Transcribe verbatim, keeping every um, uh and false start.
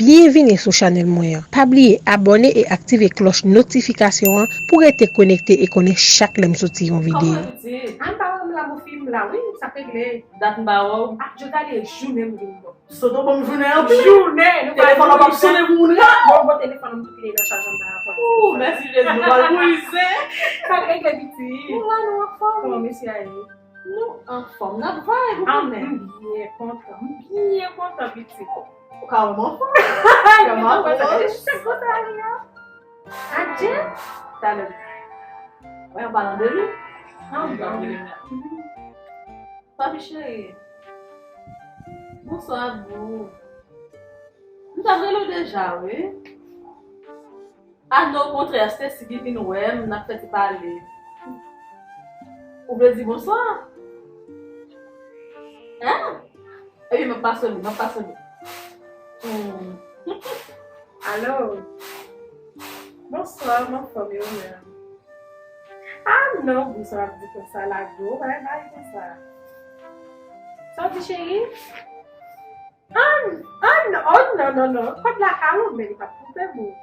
Byenvini sou chanèl mwen an. Pa bliye abòne e aktive klòch notifikasyon an pou rete konekte e konnen chak lè m soti yon videyo. Kòman pitit? Ah, m pa wè m la, mon fi, m la, wi, sa regle. Dat m pa wè w. Ah, Djo, tande, jounen m vin bon. Soto bon jounen an pi. Jounen, nou pa Telefòn an p ap sonnen pou moun la. Bon, bon, telefòn an m tou kite nan chaj anba a. Ooh, mèsi Jezi, nou pral brize. Sa regle, pitit. Nou la, nou anfòm. Kòman mesye a ye? Nou anfòm, n ap vibe ou konnen. M byen kontan, m byen kontan, pitit. Ou ka wè m anfòm. Kòman ou kontan? Gade chak kote a li a. Adje. Talè. Wè, an palan de li. Anfòm. Papi cheri. Bonswa, boo. M t ap rele w deja, wi. Ah non, okontrè, Stacy ki vin wè m, n ap fè ti pale. Ou vle di bonswa? Hein? Epi m ap pase li, m ap pase li. Hmm. Alo? Bonswa, m anfòm, e ou menm? Ah non, boo, sa w ap di konsa, lage w, bagay bagay konsa. Sa w di, cheri? Ah, ah non, oh non, non, non, kòd la ka lonmen, li p ap koupe, boo.